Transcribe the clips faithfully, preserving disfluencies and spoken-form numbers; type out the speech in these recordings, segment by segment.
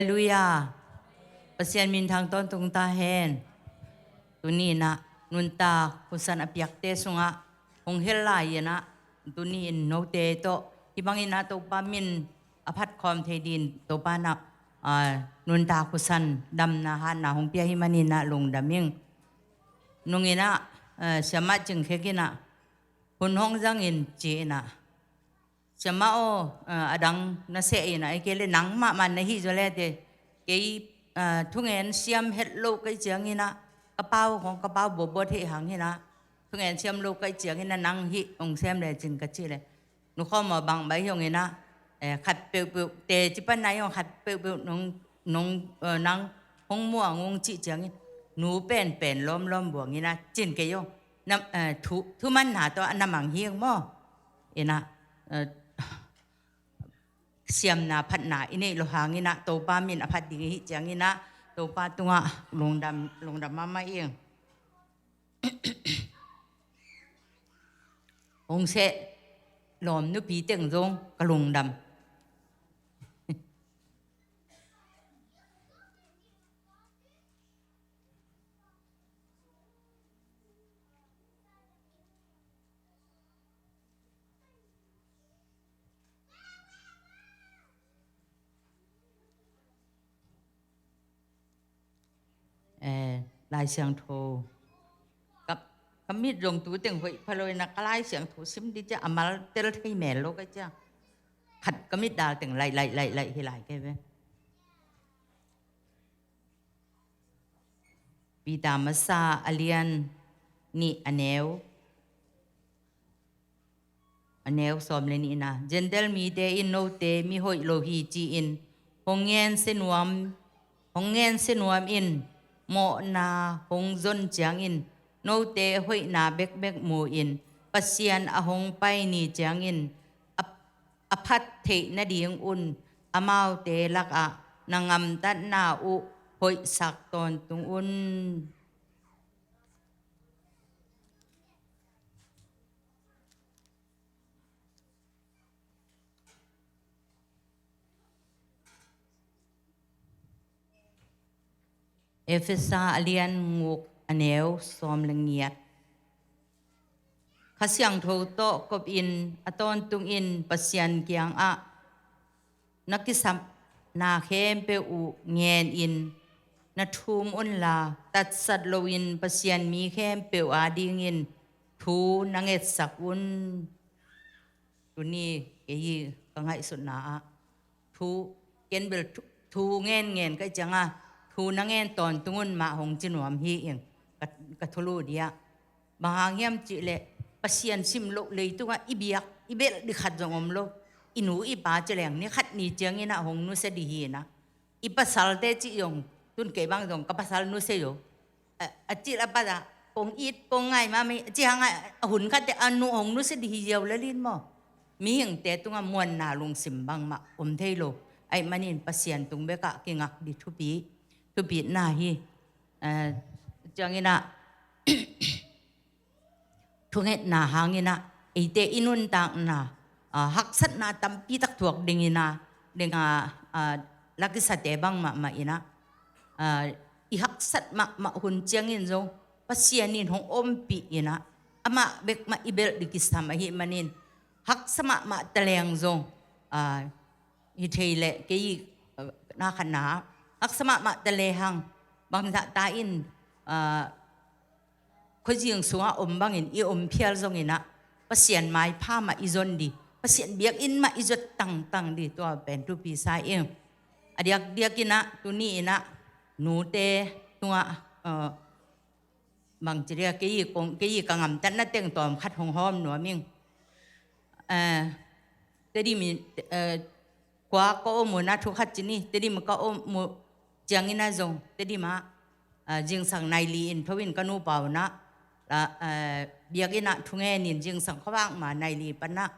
Halleluiah. Pasian minthang tawntung ta hen. Tuni inah nuntak khusan a piakte sungah hong hel lai inah, tuni in note tawh hih bang inah Topa min a phat khawm thei dingin Topa inah, ah, nuntak khusan damna hatna hong pia hi man inah lungdam ing. Nung inah, ah, siamah Cing Khek inah hun hong zangin ci inah, siamah aw, ah, a dang na seh inah, ei kei le nang mahmah na hih zaw le te, kei, ah, thungen siam het lo ka hih ciang inah, ka pau khong ka pau bawbaw thei hang inah, thungen siam lo ka hih ciang inah nang hih hong sem le cin ka cih le, nu khawm aw bang bai hi hong inah, eh, khat peuhpeuh te ci pan nai hong khat peuhpeuh nong, nong, eh, nang hong muang hong cih ciangin nu penpen lawmlawm buang inah cin kei hong nam, eh, thu, thumanna tawh a na mang hi hong maw. Inah, eh, siamna phatna i neih lo hang inah Topa min a phat ding i hih ciang inah Topa tungah lungdam, lungdam mahmah ing. Hong seh lawm nupi teng zong ka lungdam. Eh, Lai Siangtho ka, ka mit zong tu teng hoih pha lo inah ka Lai Siangtho sim ding ciah a mal tel thei mel lo ka ciah, khat ka mit dal teng laih laih laih laih hi lai kei ve. Peter masa a lian nih a neu, a neu sawm le nihna. Gentile mite in note mi hoih lo hi ci-in hong ngen sia nuam, hong ngen sia nuam in mawhna hong zon ciangin note hoihna bekbek mu-in Pasian a hong pai ni ciangin a, a phat theih nading un amaute lakah na ngamtatna uh hoihsak tawntung un. Efesa a lian nguk a neu sawm le ngiat. Kha Siangtho tawh kopin a tawntung in Pasian kiangah na kisapna khempeuh uh ngenin na thum unla, tatsat loin Pasian mi khempeuh adingin thu na ngetsak un. Tuni kei ka ngaihsutna ah thu, ken bel thu, thu ngen ngen ka hih cianga thu na ngen tawntung un mah hong ci nuam hi ing ka, ka thulu dia. Bang hang hiam cihleh Pasian sim loh leitungah i biak i belh ding khat zong om lo. I nu i pa ci leng ni khat ni ciangin ah hong nusia ding hi inah, i pasalte cih zong tun kei bang zong ka pasal nusia zo. A, a cil a pata kong it kong ngai mah mei a cih hangah a hun khatte a nu hong nusia ding hi ziau lalin maw. Mihingte tungah muanna lungsim bangmah om thei lo. Ahih manin Pasian tung bekah kingak ding thupi, thupitna hi. Eh, ciangin ah thungetna hangin ah eite i nuntakna, ah, haksatna tampi tak thuak dingin ah, ding ah, ah, lakisate bang mahmah in ah, ah, i haksat mahmah hun ciangin zong Pasian in hong ompih in ah, amah bek mah i belh ding kisam ahih manin haksa mahmah taleng zong, ah, hi thei leh kei, ah, na khatna haksa mahmah talehang bangzah ta in, ah, khuazing sungah om bangin i om phial zongin ah Pasian maipha mah i zon ding, Pasian biakinn mah i zot tangtang ding, tua pen thupi sa ing. A diakdiakin ah tuni in ah nute tungah, eh, bangci dia kei kong, kei ka ngamtatna teng tawm khat hong hawm nuam ing. Eh, Tedim, eh, kua ka om uh na thu khat ci ni, Tedim ka om uh ciangin ah zong Tedim ah, ah, zingsang nai li in tho in ka nupa un ah, ah, biakinn ah thungen in zingsang khuavak ma nai li pan ah,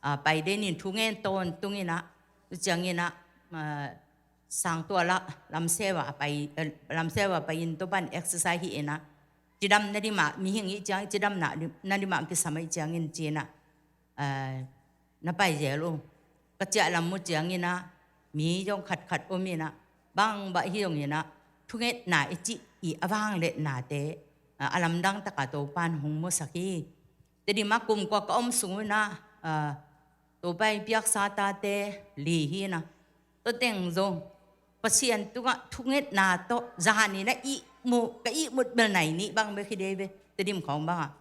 ah, pai den in thungen tawntung in ah, tu ciangin ah, ah, sangtual ah lamseu ah pai, eh, lamseu ah pai in Topa in exercise hi in ah, cidam na ding mah, mihing i ciang cidam na ding, na ding mah kisam i ciangin ci in ah, eh, na pai zel uh. Ka ciah lam mu ciangin ah mi zong khatkhat om in ah, Bang bah hi zongin ah, thungetna i cih i a vangliatnate, a, a lamdang takin Topan hong musak hi. Tedim ah kum kua ka om sung un ah, a, Topa i piaksa tate li hi na. Tua teng zong Pasian tungah thungetna tawh zan in ah ihmu, ka ihmut bel nai nih bang bek hi dei ve. Tedim khawng bangah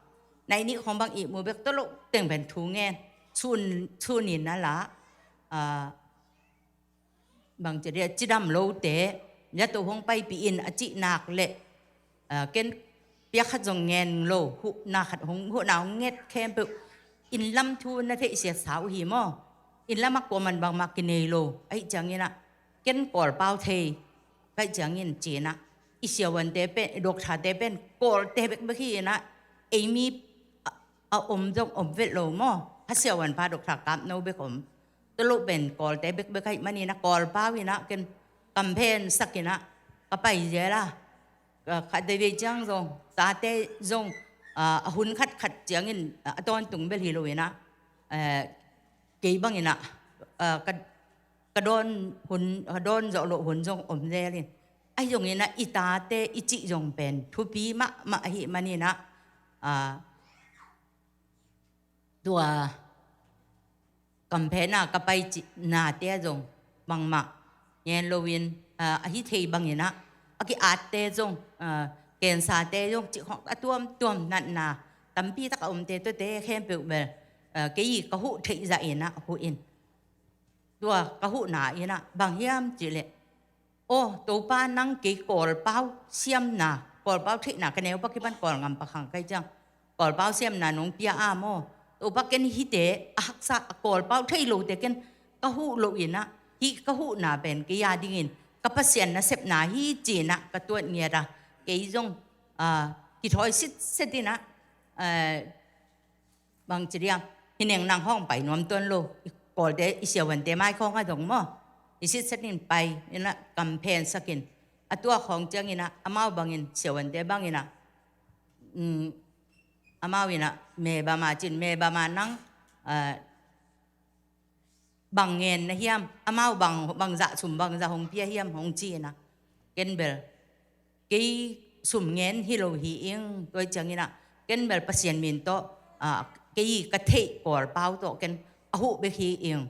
nai nih khawng bang ihmu bek, tua lo teng pen thungen. Sun, sun in ah la, a, bang ci dia, cidam lote, zato hong paipih in a cih nak leh, a, ken piak khat zong ngen lo, huhna khat hong, huhna hong nget khempeuh. Inn lam thu na theihsiat sa uh hi maw? Inn lamah kuaman bangmah kinei lo, ahih ciangin ah, ken Kawlpau thei, ka hih ciangin ci-in ah, i siavuante pen, i doctorte pen Kawlte bekbek hi in ah, ei mi a, a om zong om vet lo maw? Kha siavuanpa doctor kapno bek om. Tua lo pen Kawlte bekbek ahih manin ah, Kawlpau in ah ken kamphen sak in ah ka pai zel a. Ka, khat veivei ciang zong, tate zong, a, a hun khatkhat ciangin, a, a tawntung bel hi lo in ah, eh, kei bang in ah, a, ka, ka dawn hun, ka dawn zawh loh hun zong om zel in. Ahi zongin ah i tate i cih zong pen thupi mahmah ahih manin ah, a, tua kamphen a ka pai cih nate ah zong bangmah ngen loin, a, ahi thei bangin ah, a ki-atte zong, a, cancer-te zong cih khawng a tuamtuam natna tampi tak a omte tuate khempeuh bel, a, kei ka huh theih zah in ah huh in. Tua ka huhna in ah bang hiam cih leh, aw, Topa nang kei Kawlpau siamna, Kawlpau theihna, ka neu pan kipan Kawlngam pakhang ka hih ciang, Kawlpau siamna nong pia a maw? Topa ken hihte a haksa, a Kawlpau thei lote ken ka huh loh in ah, hih ka huhna pen kei a dingin ka Pasian nasepna hi ci-in ah ka tuat ngiat a, kei zong, a, kithawi sitset in ah, a, bang ci dia, hi neng nang hong pai nuam tuan lo, i Kawlte, i siavuante mai khawng ah zong maw, i sitset in pai in ah kamphen sak in, a tua khawng ciangin ah, amau bangin, siavuante bangin ah, mm, amau in ah, me bama cin, me bama nang, a, bang ngen na hiam, amau bang, bangzah sum, bangzah hong pia hiam hong ci in ah, ken bel kei sum ngen hi lo hi ing, tua ciangin ah ken bel Pasian min tawh, a, kei ka theih Kawlpau tawh ken a huh bek hi ing,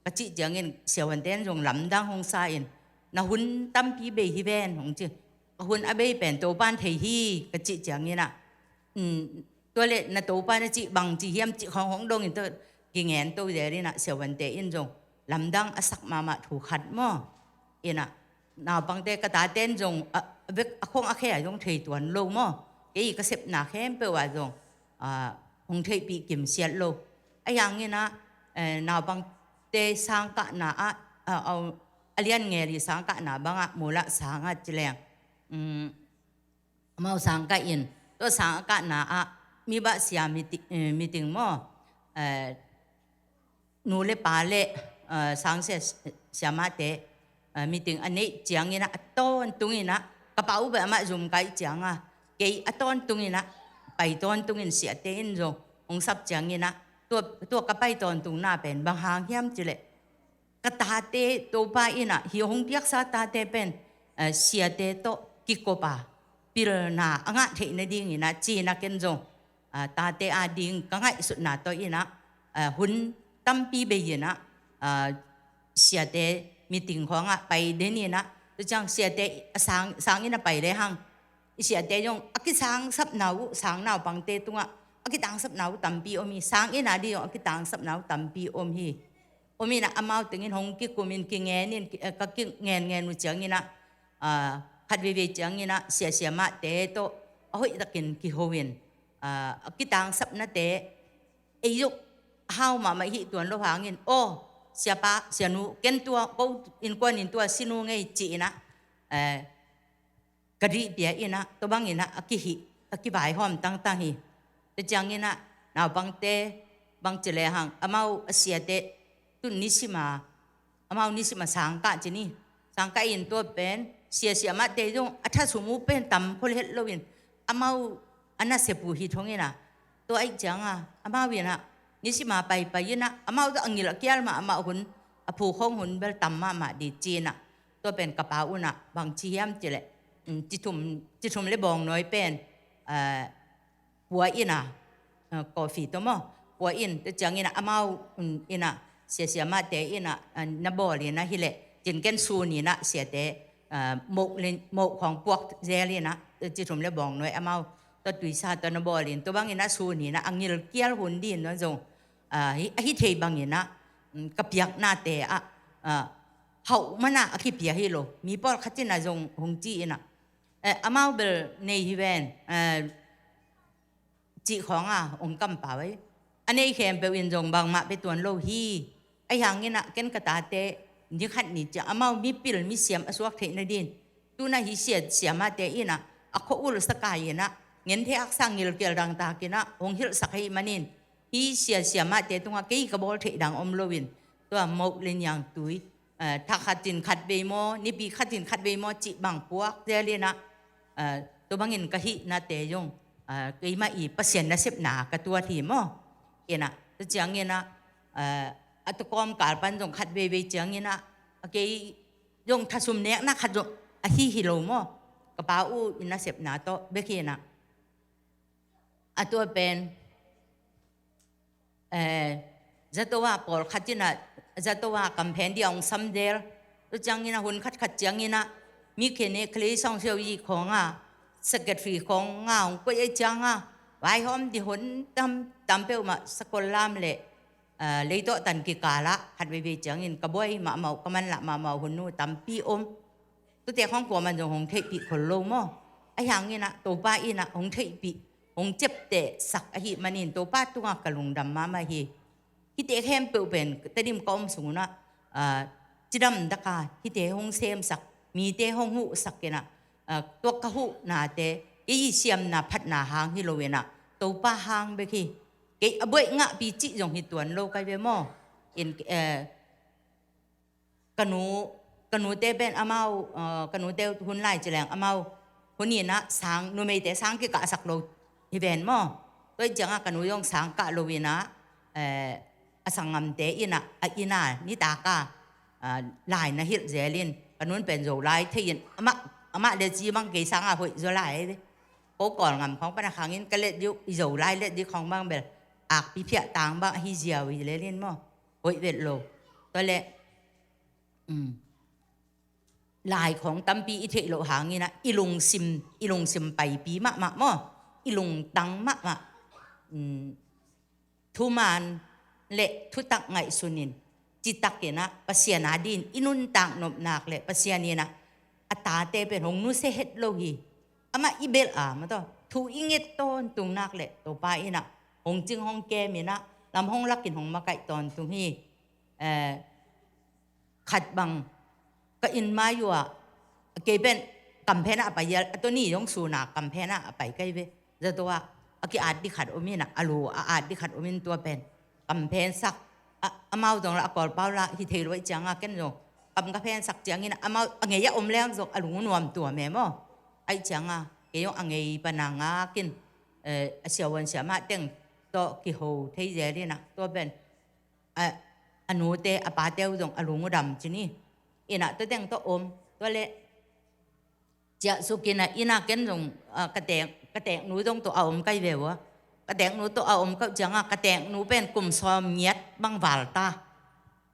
ka cih ciangin siavuanten zong lamdang hong sa in, na hun tampi bei hi ven hong ci. Ka hun a bei pen Topan thei hi ka cih ciangin ah, mm, tua leh na Topa na cih bang ci hiam cih khawng hong dongin tua kingen to zel in ah, siavuante in zong lamdang a sak mahmah thu khat maw? In ah, naupangte ka taten zong, a, a vek a khawng a khe ah zong thei tuan lo maw? Kei ka sepna khempeuh ah zong, a, hong theihpih kimsiat lo. Ahi hangin ah, eh, naupangte sangkahna ah, a, a, a lian ngel i sangkahna bangah mulah sang ah ci leng, mm, amau sang kah in, tua sang a kahna ah, mi bah sia meeting, eh, meeting maw, eh, nu le pa le, eh, sang sia, siamahte, eh, meeting a neih ciangin ah, a tawntung in ah, ka pa uh beh amah zum kai ciang a, kei a tawntung in ah, pai tawntung in siate in zong hong sap ciangin ah, tua, tua ka pai tawntungna pen bang hang hiam cih leh, ka tate Topa in ah, hih hong piaksa tate pen, eh, siate tawh kikop a, pilna a ngah theih nadingin ah, ci-in ah ken zong, ah, tate ading ka ngaihsutna tawh in ah, ah, hun tampi bei in ah, ah, siate meeting khawng ah pai den in ah, tua ciang siate a sang, sang in ah pai lehang, i siate zong a kisangsapna uh, sang naupangte tungah a kitangsapna uh tampi om hi, sang in ah ding zong a kitangsapna uh tampi om hi. Om in ah amau tengin hong kikum in, kingen in, ki, eh, ka kingen ngen uh ciangin ah, ah, khat veivei ciangin ah sia siamahte tawh a hoihtakin kiho in, ah, a kitangsapnate ei zong hau mahmah hih tuan lo hangin, aw, siapa, sianu, ken tua, ko innkuan in tua si nung ei ci-in ah, eh, ka dih pia in ah, tua bangin ah a kihih, a kivaihawm tangtang hi. Tua ciangin ah naupangte bang ci lehang, amau a siate tun nisim a, amau nisim a sangkah ci ni. Sangkah in tua pen, sia siamahte zong a thasum uh pen tam khol het loin, amau a nasep uh hi thong in ah, tua ahih ciang a, amau in ah nisim a paipai in ah, amau zong a ngil a kial mahmah hun, a phukhong hun bel tam mahmah ding ci-in ah, Tua pen ka pa unah bang ci hiam cileh, um, ci thum, ci thum le bawngnawi pen, uh, pua inah, uh, coffee tawh maw, pua in, tua cianginah amau, um, inah, sia siamahte inah, uh, na bawl inah hileh, cinken sun inah siate, uh, moh lin, moh khawng puak zel inah, tua ci thum le bawngnawi amau, tua tuisa tua na bawl in, tua bang inah sun inah, a ngilkial hun din na zong, uh, hi, hi thei bang inah, um, ka piaknate ah, uh, hauh manah a kipia hi lo. Mi pawlkhat inah zong hong ci inah, eh, amau bel nei hi ven, eh, cih khawnga hong kampau ei. A nei khempeuh in zong bangmah pia tuan lo hi. Ahi hanginah ken ka tate ni khat ni ciang amau mipil misiam a suak theih nadin, tunah hi sia siamahte inah a khua-ul sakai inah ngen thei aksa ngilkial dangtak inah hong hilhsak ahih manin, hi sia siamahte tungah kei ka bawl theih dang om loin, tua moh le niangtui, eh, thakhat in khat vei maw, nipi khat in khat vei maw cih bang puak zel inah, eh, tua bangin ka hihnate zong, eh, keimah i Pasian nasepna ka tuat hi maw. Inah, tua cianginah, eh, a tua kawmkal pan zong khat veivei cianginah, a kei zong thasum nekna khat zong ahi hi lo maw. Ka pa uh i nasepna tawh bek inah. A tua pen, eh, zato ah pawlkhat inah, zato ah kamphen dia hong samdel. Tua cianginah hun khatkhat cianginah, mi khene khalei sawng siau i khawnga, secretary khawnga hong koih ei cianga, vaihawm di hun tam, tam peuhmah sakol lam le, eh, leitawh tan kikalah khat veivei ciangin ka buai mahmah uh, ka manlah mahmah uh hun uh tampi om. Tuate khawng kuaman zong hong theihpih khol lo maw. Ahi hanginah Topa inah hong theihpih, hong ciaptehsak ahih manin Topa tungah ka lungdam mahmah hi. Hihte khempeuh pen Tedim ka om sungunah, ah, cidam daka hihte hong semsak, mite hong huhsak inah, ah, tua ka huhnate kei i siamna phatna hang hi lo inah Topa hang bek hi. Kei a buaih ngahpi cih zong hi tuan lo kai ve maw. In, eh, ka nu, ka nute pen amau, eh, ka nute hun lai cileng amau hun inah sang, numeite sang kikahsak lo hi ven maw. Tua i ciangah ka nu zong sang kah lo inah, eh, a sanggamte inah, a inah nitaka, ah, lai na hilh zelin, ka nun pen Zolai thei in, amah, amah le ci bang kei sangah hoih Zolai ve. Ko Kawlngam khawng pana khangin ka let dih uh, i Zolai let dih khawng bang bel akpi phiah tang bang ahi ziau hi lelin maw. Hoih vet lo. Tua le, um, lai khawng tampi i theih loh hanginah i lungsim, i lungsim paipi mahmah maw, i lungtang mahmah, um, thuman le thutak ngaihsunin, citakinah Pasian a din i nuntak nopnak le Pasian inah a tate pen hong nusia het lo hi. Amah i belh a maw, tua thu i nget tawntung nak le Topa inah hong cing hong kem inah lam hong lakin hong makaih tawntung hi. Eh, khat bang ka inn mai uh ah, kei pen kamphen ah a pai, a tuni zong suna kamphen ah a pai kai ve. Zato ah a ki-at dih khat om inah, a lu a at dih khat om in tua pen kamphen sak, a, amau zong lah a Kawlpau lah hi thei lo ahih ciangah ken zong kam ka phen sak ciangin amau a ngei a om leng zong a lung nuam tua me maw. Ahih ciangah kei zong a ngei pana ngakin, eh, a siavuan siamah teng tawh kiho thei zel inah tua pen, a, a nute a pate uh zong a lung uh dam ci ni. Inah tua teng tawh om, tua le ciah suk inah, inah ken zong, ah, ka tek, ka teknu zong tawh a om kai ve uh a. Ka teknu tawh a om kai uh ciangah ka teknu pen kum sawm ngiat bang val ta.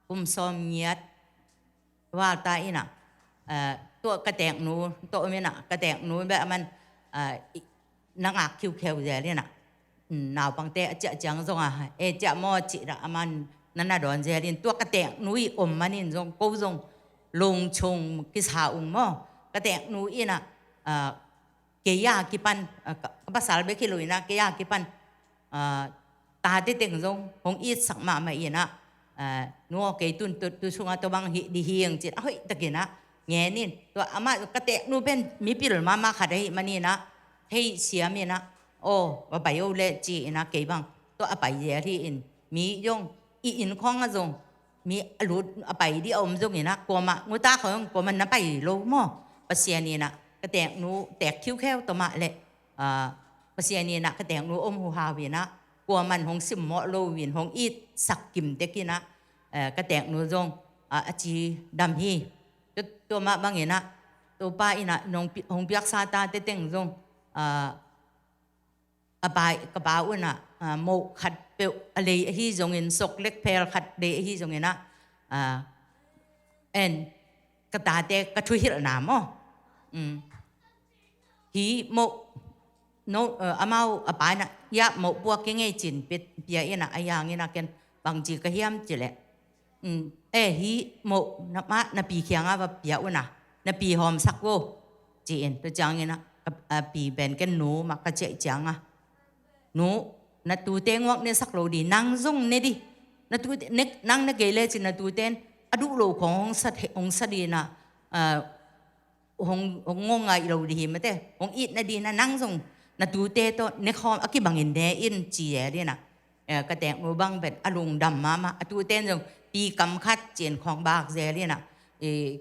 Kum sawm ngiat val ta inah, ah, tua ka teknu tawh om inah, ka teknu beh a man, ah, i, na ngak khiukheu zel inah, um, naupangte a ciah ciang zongah, e, ciah maw cih dah a man na na dawn zelin, tua ka teknu i om manin zong ko zong lungchung kisa ung maw. Ka teknu inah, ah, kei a kipan, ah, ka, ka pasal bek hi lo inah kei a kipan, ah, tate teng zong hong itsak mahmah inah, ah, nu aw kei tun tu, tu sungah tua bang hih dih hiang cin a hoih takinah ngen in. Tua amah ka teknu pen mipil mahmah khat ahih maninah thei siam inah, aw, va pai o le ci inah kei bang tua a pai zel hi in. Mi zong i inn khawngah zong mi a lut a pai dih a om zong inah kuamah nguta khawng kuamah na pai lo maw. Pasian inah ka teknu tek khiukheu tawh mah le, ah, Pasian inah ka teknu om huhau inah kuaman hong simmawh lo in hong itsak kim tek inah, eh, ka teknu zong, ah, a ci dam hi. Tua, Tua mah bangin ah, Topa in ah nong pi-, hong piaksa tate teng zong, ah, a pa, ka pa un ah, ah, moh khat peuh a lei ahi zongin, soklek phel khat lei ahi zongin ah, ah, en, ka tate ka thuhilhna maw. Mm. Hih moh, no, eh, amau a pa in ah, hiah moh puak kei ing ei ci-in pia, pia in ah, ahi hangin ah ken bangci ka hiam cih leh, mm, eh, hih moh na, mah na pi kiangah va pia un ah, na pi hawmsak vo, ci-in. Tua ciangin ah, a, a pi pen ken nu mah ka ci ahih ciangah, nu, na tute nguak nesak lo ding, nang zong ne ding. Na tute, ne, nang ne kei lecin na tute in a duh lo khawng hong sa, hong sa ding ah, ah, hong, hong ngaih lo ding hi mate. Hong it nading ah nang zong na tute tawh ne khawm a kibangin ne in ci zel in ah. Eh, ka teeknu bang pen a lungdam mahmah. A tute in zong pi kam khat ci-in khawng bak zel in ah. Eh,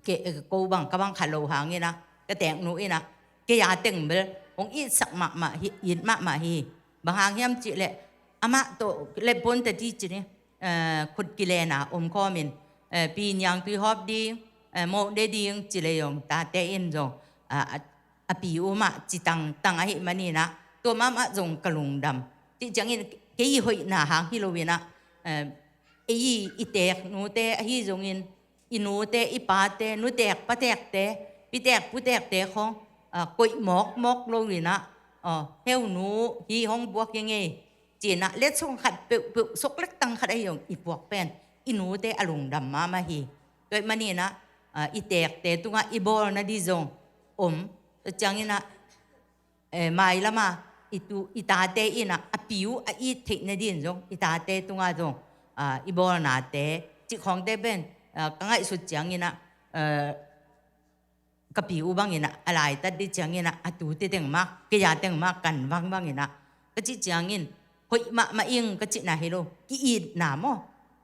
ke, ko bang, ka bang khat lo hangin ah, ka teeknu in ah, kei a teng bel hong itsak mahmah hi, it mahmah hi. Bang hang hiam cih leh, amah tawh le pon ta ti ci ni, eh, khut kilen a om khawmin, eh, pi niangtui hawp ding, eh, moh ne ding ci leh zong, tate in zong, ah, a, a pi u mah ci tangtang ahih manin ah, tua mahmah zong ka lungdam. Cih ciangin, kei i hoihna hang hi lo in ah, eh, ei i teeknute ahi zongin, i nute, i pate, nuteek pateekte, piteek puteekte khawng, ah, koih mawkmawk lo in ah, ah, heu nu, hih hong puak ing ei, ci-in ah, letsong khat peuhpeuh, soklek tang khat ahi zong i puak pen, i nute a lungdam mahmah hi. Tua ahih manin ah, ah, i teekte tungah i bawl nading zong om. Tua ciangin ah, eh, mailam ah, i tu, i tate in ah, a pi u a it theih nading zong, i tate tungah zong, ah, i bawlnate, cih khawngte pen, ah, ka ngaihsut ciangin ah, eh, ka pi u bangin ah, a laitat ding ciangin ah, a tute teng mah, kei a teng mah kan vang bangin ah, ka cih ciangin, hoih mahmah ing ka cihna hi lo, ki-itna maw.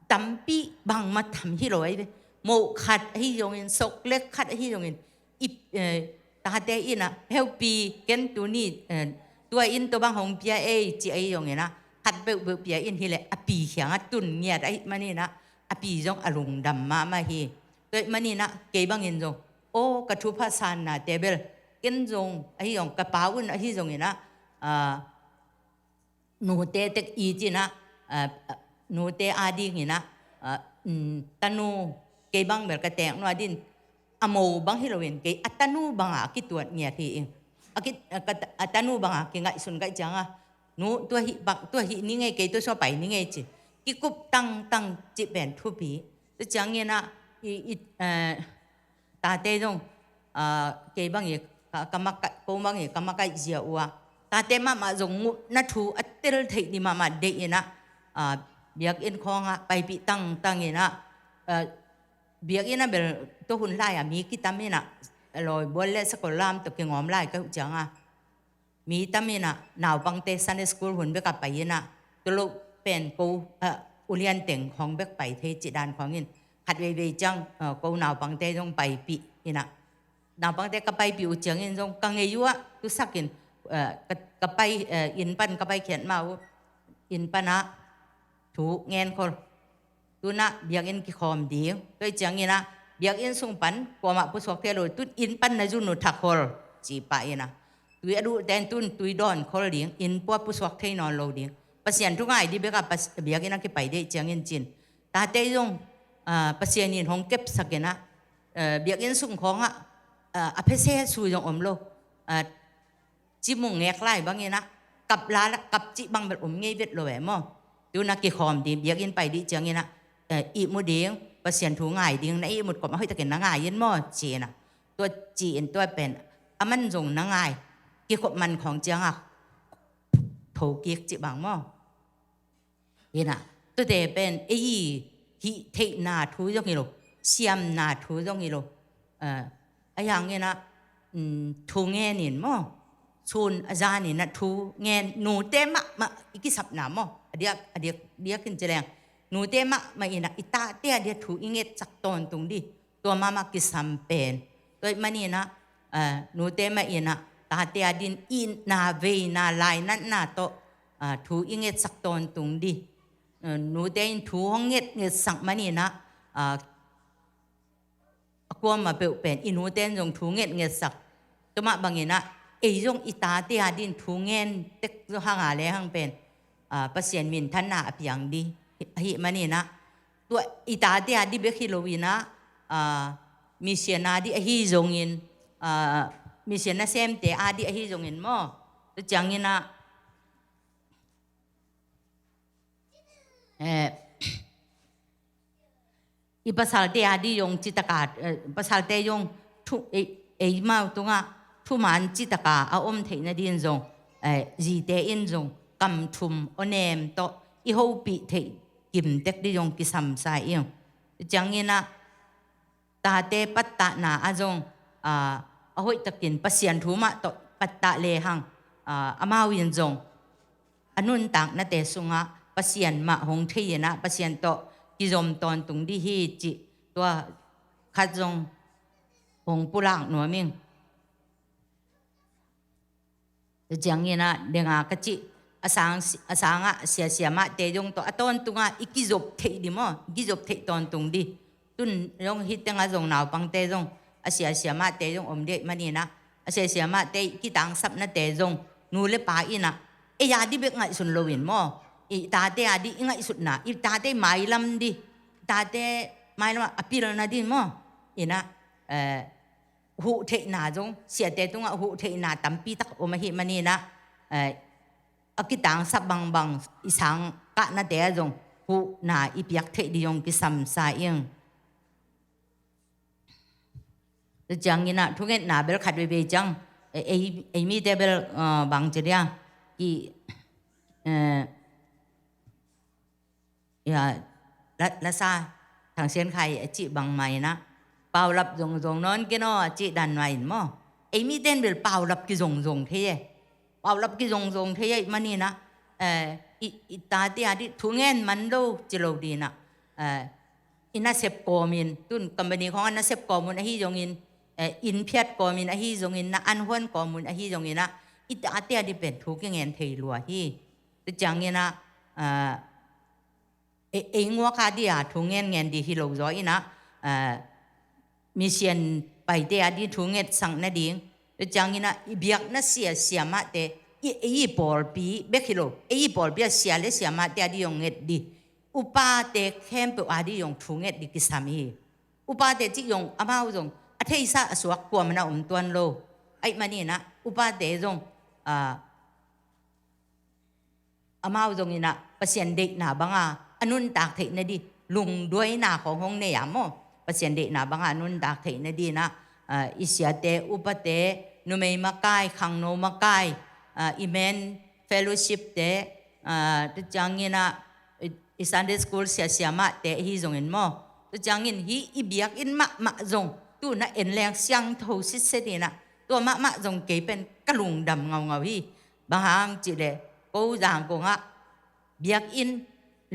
Tampi bangmah tam hi lo ahi ve. Moh khat ahi zongin, soklek khat ahi zongin, i, eh, tate in ah, heupi, ken tuni, eh, tua inn tua bang hong pia ei, ci ahi zongin ah, khat peuhpeuh pia in hi leh, a pi kiangah tun ngiat ahih manin ah, a pi zong a lungdam mahmah hi. Tua ahih manin ah, kei bangin zong, aw, ka thupha sannate bel, ken zong, ahi zong, ka pa un ahi zongin ah, ah, nute tek it in ah, ah, ah, nute adingin ah, ah, mm, tanu, kei bang bel ka teeknu adingin, a mo bang hi loin, kei a tanu bangah a kituat ngiat hi ing. A ki, a ka, a tanu bangah kingaihsun ka hih ciangah, nu, tua hih bang, tua hih ning ei, kei tua sua pai ning ei ci. Kikup tangtang cih pen thupi. Tua ciangin ah, i, i, eh, tate zong, ah, kei bang i, ka, ka makaih, ko bang i, ka makaih zia uh ah, tate mahmah zong ngupna thu a tel theih ding mahmah deih in ah, ah, biakinn khawngah paipih tangtang in ah, ah, biakinn ah bel tua hun lai ah mi kitam in ah, lawi bual le sakol lam tawh kingawm lai ka hih ciangah, mi tam in ah, naupangte Sunday school hun bek a pai in ah, tua lo pen ko, ah, ulian teng khawng bek pai thei cih dan khawngin, khat veivei ciang, ah, ko naupangte zong paipih in ah, naupangte ka paipih uh ciangin zong ka ngei uh ah, tusakin, ah, ka, ka pai, ah, inn pan ka paikhiat mah uh, inn pan ah thu ngen khol. Tu-in ah biakinn kikhawm ding. Tua hih ciangin ah, biakinn sung pan kuamah pusuak thei lo, tu-in inn pan na zun uh thak khol, ci pah in ah. Tui a duhte in tu-in tui dawn khol ding, inn pua pusuak thei nawn lo ding. Pasian thu ngai ding bek a pas-, biakinn ah kipai ding ahih ciangin ci-in. Tate zong, ah, Pasian in hong kepsak in ah, ah, biakinn sung khawngah, ah, a phese sui zong om lo. Ah, cimung ngek lai bangin ah, kap la, kap cih bang bel om ngei vet lo e maw. Tu-in ah kikhawm ding, biakinn pai ding ciangin ah, eh, ihmu ding, Pasian thu ngai ding, na ihmut kawm a hoihtakin na ngai in maw, ci-in ah. Tua ci-in tua pen, aman zong na ngai, kikhop man khawng ciangah, tho kik cih bang maw. Hi-in ah, tuate pen, ei hih theihna thu zong hi lo, siamna thu zong hi lo. Ah, ahi hangin ah, mm, thu ngen in maw. Sun a zan in ah thu ngen, nute mahmah i kisapna maw. A diak, a diak, diak in ci leng. Nute mahmah in ah, i tate a dia thu i ngetsak tawntung ding. Tua mahmah kisam pen. Tua ahih manin ah, ah, nute mah in ah, tate a din itna veina lainatna tawh, ah, thu i ngetsak tawntung ding. Ah, nute in thu hong nget, ngetsak manin ah, ah, a kuamah peuh pen i nute in zong thu ngetngetsak. Tua mah bangin ah ei zong i tate a dingin thu ngen tek zong hang a lehang pen, ah, Pasian minthanna a piang ding ahih manin ah, tua i tate a ding bek hi loin ah, ah, mission a ding ahi zongin, ah, mission nasemte a ding ahi zongin maw, tua ciangin ah, eh, i pasalte a ding zong citaka, eh, pasalte zong thu, ei, eimau tungah thuman citaka a om theih nadingin zong, eh, zite in zong kam thum awnem tawh i hopih theih kimtek ding zong kisam sa ing. Ciangin ah tate pattahna ah zong, ah, a hoihtakin Pasian thu mah tawh pattah lehang, ah, amau in zong a nuntaknate sungah Pasian mah hong thei in ah Pasian tawh kizom tawntung ding hi cih tua khat zong hong pulak nuam ing. Tua ciangin ah denga ka cih a sang, a sangah siasia mahte zong tawh a tawntungah i kizop theih ding maw, i kizop theih tawntung ding. Tun zong hih tengah zong naupangte zong a siasia mahte zong om ding ahih manin ah, a siasia mahte i kitangsapnate zong nu le pa in ah ei a ding bek ngaihsun loin maw, i tate a ding i ngaihsutna, i tate mailam ding, i tate mailam a pilna ding maw, in ah, eh, huh theihna zong, siate tungah huh theihna tampi tak om ahih manin ah, eh, a kitangsap bangbang i sang kahnate ah zong huhna i piak theih ding zong kisam sa ing. Tua ciangin ah thungetna bel khat veivei ciang, eh, ei, ei mite bel, eh, bang ci dia, ki, eh, ya, la, lasa, Thang Sian Khai a cih bangmah in ah, paulap zongzong nawn ken aw a cih dan mah in maw. Ei mite in bel paulap kizongzong thei e. Paulap kizongzong thei ahih manin ah, eh, i, i tate a ding thungen man lo ci lo ding ah, eh, i nasep kawmin, tun company khawng a nasep kawmun ahi zongin, eh, inn phiat kawmin ahi zongin, na anhuan kawmun ahi zongin ah, i tate a ding pen thu kingen thei lua hi. Tua ciangin ah, eh, ei, ei nguak a ding a thu ngenngen ding hi lo zaw in ah, ah, mission paite a ding thu ngetsak nading. Tua ciangin ah i biakna sia siamahte, i, ei i pawlpi bek hi lo, ei i pawlpi a sia le siamahte a ding zong nget ding. Upate khempeuh a ding zong thu nget ding kisam hi. Upate cih zong amau zong a theisa a suak kuamah na om tuan lo. Ahih manin ah upate zong, ah, amau zongin ah Pasian deihna banga a nuntak theih nading lungduaina khawng hong nei a maw. Pasian deihna banga a nuntak theih nading ah, ah, i siate, upate, numei makai, khangno makai, ah, i men fellowship te, ah, tua ciangin ah i, i Sunday school siasia mahte ahi zongin maw. Tua ciangin hih i biakinn mahmah zong tu-in ah en leng siangtho sitset in ah, tua mahmah zong kei pen ka lungdam ngaungau hi. Bang hang cih leh ko Zangkong ah biakinn,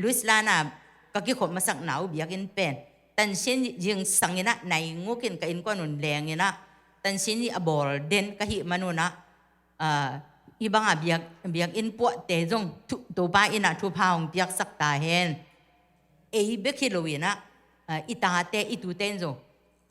Louisiana ka kikhop masakna uh biakinn pen, tansin zingsang in ah nai nguk in ka innkuan un leng in ah, tansin i a bawl den ka hih man un ah, ah, hih banga biak, biakinn puahte zong thu, Topa in ah thupha hong piaksak ta hen. Ei bek hi lo in ah, ah, i tate, i tute in zong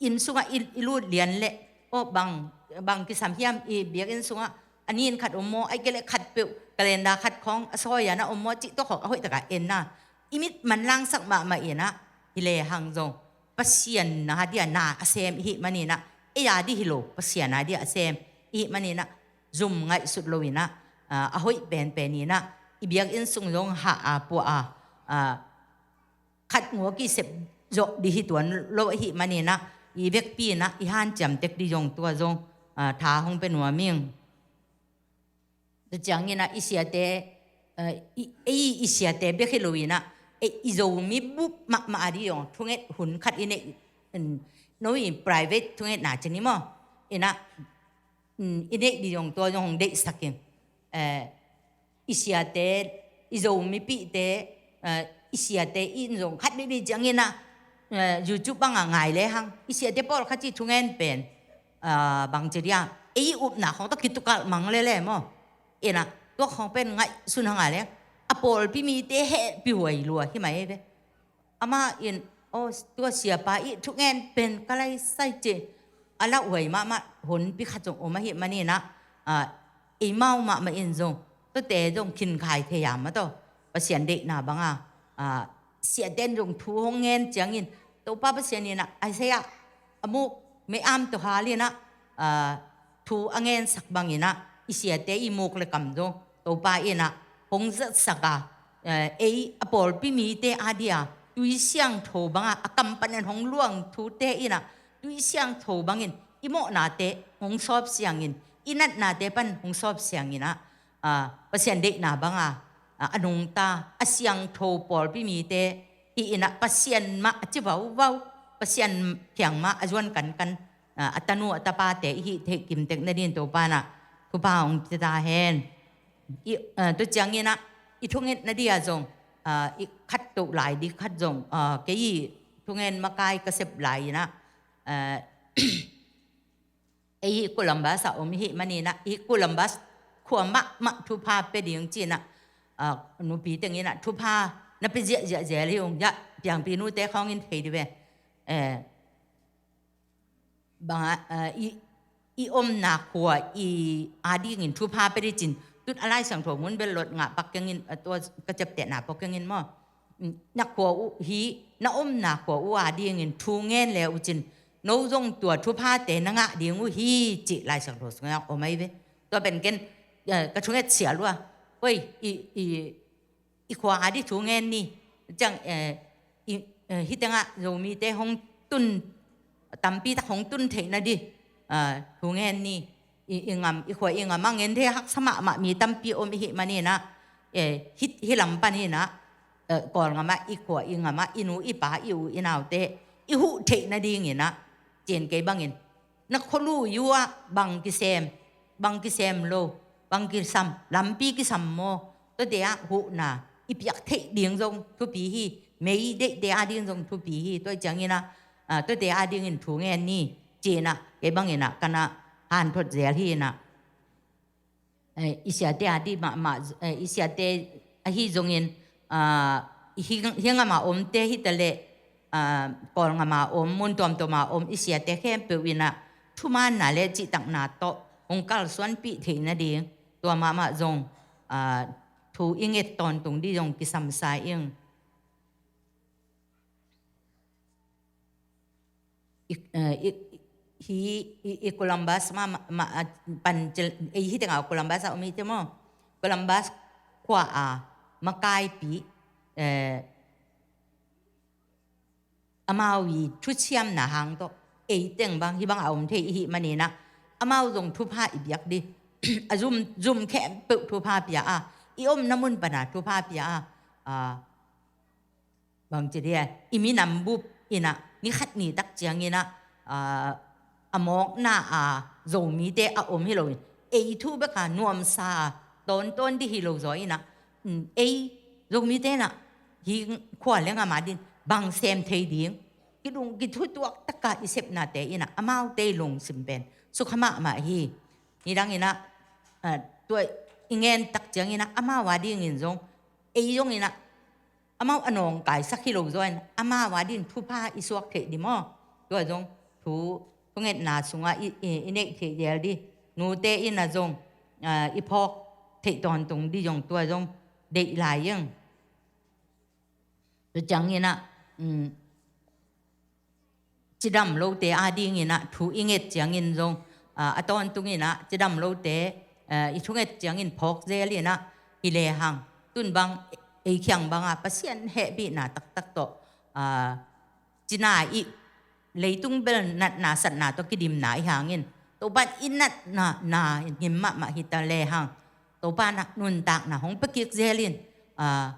inn sungah i, i lut lian leh, aw, bang, bang kisam hiam, i biakinn sungah a nin khat om maw, ahih kei leh khat peuh, calendar khat khawng a sawi a na om maw cih tawh khawng a hoih takah en a, i mit manlangsak mahmah in ah, hi lehang zong Pasian na ding a na a sem i hih manin ah, ei a ding hi lo, Pasian a ding a sem i hih manin ah, zum ngaihsut lo in ah, ah, a hoih penpen in ah, i biakinn sung zong hah a, puah a, ah, khat ngua kisep zawh ding hi tuan lo ahih manin ah, i vekpi in ah i hanciam tek ding zong tua zong, ah, tha hong pia nuam ing. Tua ciangin ah i siate, ah, i, i, i siate bek hi lo in ah, ei, i Zomi bup mahmah a ding zong thunget hun khat i neih, mm, no i private thungetna ci ni maw. In ah, mm, i neih ding zong tua zong hong deihsak in. Eh, i siate, i Zomipihte, eh, i siate in zong khat bikbik ciangin ah, eh, YouTube bangah ngai lehang, i siate pawlkhat i thungen pen, ah, bang ci dia, ei upna khawng tawh kitukalh mang lele maw. In ah, tua khawng pen ngaihsun hang a leng, a pawlpi mite hehpih huai lua hi mai ve. Amah in, Aw, tua siapa i thungen pen ka lai sai ci a lauhuai mahmah honpi khat zong om ahih maninah, ah, eimau mahmah in zong tuate zong khinkhai thei a mataw. Pasian deihna banga, ah, siate in zong thu hong ngen ciangin Topa Pasian inah Isaiah a muk mei-am tawh hal inah, ah, thu a ngensak banginah i siate i muk le kam zong Topa inah hong zatsak a, eh, ei a pawlpi mite a dia tui siangtho banga a kam panin hong luang thute inah tui siangtho bangin i mawhnate hong sawp siangin i natnate pan hong sawp sianginah, ah, Pasian deihna banga, ah, a nungta a siangtho pawlpi mite hi inah Pasian mah a ci vauvau, Pasian kiang mah a zuan kankan, ah, a tanu a tapate i hih theih kimtek nadin Topa inah thupha hong pia ta hen. I, ah, tua cianginah i thungetna dia zong, ah, i khat toh lai di khat zong, ah, kei i thungen makai ka sep lai inah, ah, ei hi Columbus ah om i hih maninah, i Columbus khua mahmah thupha pia ding cinah, ah, nupi tenginah thupha na pia ziahziah zel hi ung, ya, piangpi nute khawngin thei di ve. Eh, banga, ah, i, i omna khua i a dingin thupha pia di cin, tut a Lai Siangtho mun bel lot ngah pak kengin, ah, tua ka ciaptehna pua kengin maw. Mm, na khua uh hi, na omna khua uh a dingin thu ngen le uh cin, no zong tua thuphate na ngah ding uh hi, cih Lai Siangtho sungah om ahi ve. Tua pen ken, eh, ka thunget sial uh a. Oi, i, i, i khua a di thu ngen ni. Ciang, eh, i, eh, hih tengah Zomite hong tun, tampi tak hong tun theihna di, ah, thu ngen ni. I, i ngam, i khua i ngam a ngen thei haksa mahmah mi tampi om i hih maninah, eh, hih, hih lam paninah, eh, Kawlngam ah i khua i ngam ah i nu i pa i u i naute i huh theih nadinginah, cin kei bangin na khualui uh ah bang kisem, bang kisem lo, bang kisam, lampi kisam maw, tuate ah huhna i piak theih ding zong thupi hi, mei deihte a ding zong thupi hi, tua cianginah, ah, tuate a dingin thu ngen ni, cinah kei banginah kanah hanthot zel hi inah. Eh, i siate a di mahmah, eh, i siate ahi zongin, ah, hi, hi ngam a omte hi taleh, ah, Kawlngam a om, mun tuamtuam a om i siate khempeuh inah thumaanna le cihtakna tawh hong kalsuanpih theih nading tua mahmah zong, ah, thu i nget tawntung di zong kisamsa ing. I, eh, i, hi, i, i Columbus ma, ma, ma, ah, pan cil, eh, hi tengah Columbus a om hi te maw. Columbus khua a makaipi, eh, amau i thuciamna hang tawh ei teng bang hi bang a om thei i hih maninah amau zong thupha i biak di. A zum, zum khempeuh thupha pia a, i omna mun pana thupha pia a, ah, bang ci dia, i minam bup inah ni khat ni tak cianginah, ah, a mawkna a Zomite a om hi loin ei thu beka nuamsa a tawntawn di hi lo zaw inah, mm, ei Zomite inah hi khua le ngam a din bang sem thei ding kidung kithutuak taka i sepnate inah amaute i lungsim pen sukha mahmah hi. Nidang inah, ah, tua i ngen tak cianginah amau a dingin zong ei zong inah amau a nawngkaisak hi lo zaw in amau a din thupha i suak theih di maw. Tua zong thu, thungetna sungah i, i, i neih theih del di. Nute inah zong, ah, i phawk theih tawntung di zong tua zong deih lai ing. Tua cianginah, mm, cidam lote a dinginah thu i nget ciangin zong, ah, a tawntunginah cidam lote, ah, i thunget ciangin phawk zel inah hi lehang tun bang ei khiang banga Pasian hehpihna taktak tawh, ah, cina i leitung bel natna satna tawh kidimna i hangin Topan i natna na ngim mahmah hi ta lehang Topa na nuntakna hong pia kik zel in, ah,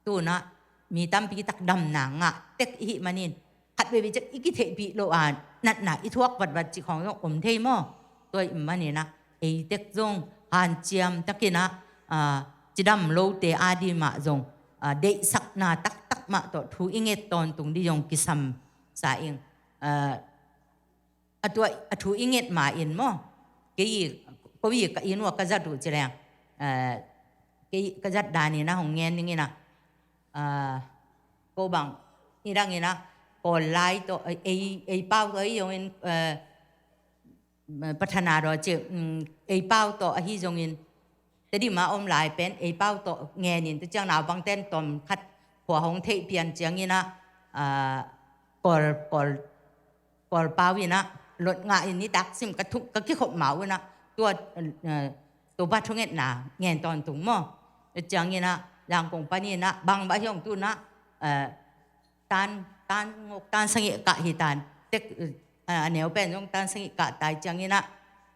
tunah mi tampi tak damna ngah tek i hih manin khat veve cek i kitheihpih loh a natna i thuak vatvat cih khawng zong om thei maw? Tua i maninah ei tek zong hanciam takinah, ah, cidam lote a di mah zong, ah, deihsakna taktak mah tawh thu i nget tawntung di zong kisam sa ing. Ah, a tua, a thu i nget ma in maw? Kei, ko i ka inn ua ka zat uh ci leng, eh, kei ka zat danin a hong ngen ning inah, ah, ko bang, nidang inah, Kawl lai tawh, ei, ei pau tawh ahi zongin, eh, Pathana tawh ci, um, ei pau tawh ahi zongin, Tedim a om lai pen ei pau tawh ngenin, tua ciang naupangten tawm khat khua hong theih pian ciangin ah, ah, Kawl, Kawl, Kawl pau in ah, lot ngah in nitak sim ka thuk, ka kikhop ma un ah, tua, eh, Topa thungetna ngen tawntung maw. Tua ciangin ah, Zangkong panin ah, bang bah hiong tu in ah, eh, tan, tan ngok, tan sagih kah hi tan. Tek, eh, a neu pen zong tan sagih kah tai ciangin ah,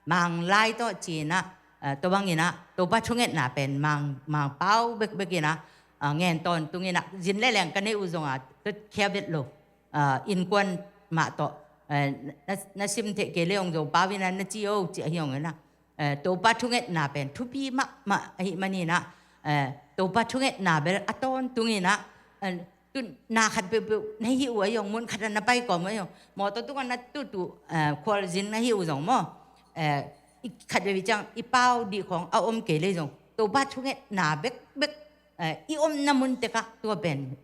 Mang lai tawh ci in ah, eh, tua bangin ah, Topa thungetna pen Mang, Mang pau bekbek in ah, eh, ngen tawntung in ah, zin le leng ka neih uh zong ah, tua khia vet lo, eh, innkuan mah tawh, eh, na, na sim theih kei le ong Zo pau in ah, na ci o, ci ahi ong in ah, eh, Topa thungetna pen thupi mahmah ahih manin ah, eh, Topa thungetna bel a tawntung in ah, eh, tu na khat peuhpeuh na hih uh a zong, mun khat ah na pai kawm a zong, mawtaw tungah na tut uh, eh, khualzin na hih uh zong maw, eh, i khat vei ciang i pau dih khawng a om kei le zong, Topa thungetna bekbek, eh, i omna mun tekah tua pen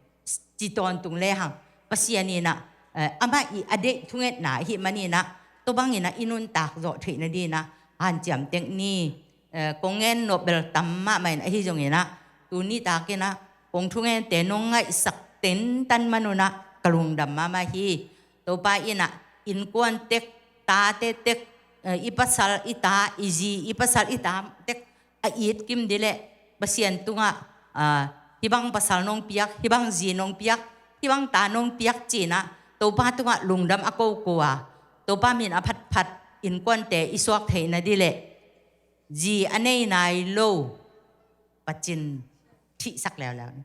ci tawntung le hang, Pasian in ah, eh, amah i a deih thungetna ahih manin ah, tua bangin ah i nuntak zawh theih nadingin ah hanciam tek ni. Eh, kong ngen nop bel tam mahmah in ahi zongin ah, tuni takin ah kong thungente nong ngaihsak tentan man un ah ka lungdam mahmah hi. Topa in ah innkuan tek, tate tek, eh, i pasal i ta, i zi i pasal i ta tek a it kim dih leh Pasian tungah, ah, hih bang pasal nong piak, hih bang zi nong piak, hih bang ta nong piak ci in ah Topa tungah lungdam a koko a, Topa min a phatphat innkuante i suak theih nading leh, zi a nei nai lo pacin thihsak leuleu ni.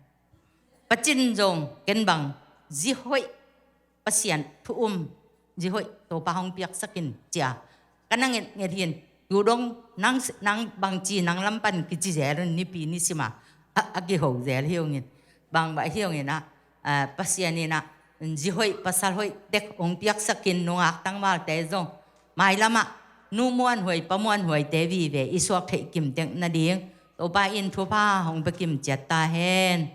Pacin zong ken bang zi hoih, Pasian thu um, zi hoih Topa hong piaksak in ci a ka na ngetnget hi in, tu dong nang, nang bangci nang lam pan kici zel un, nipi nisim a, a, a kiho zel hi ung in, bang bah hi ung in ah, ah, Pasian in ah zi hoih pasal hoih tek hong piaksak in, nungak tangvalte zong mailam ah nu muanhuai pa muanhuaite vive i suak theih kim tek nading Topa in thupha hong pia kim ciat ta hen.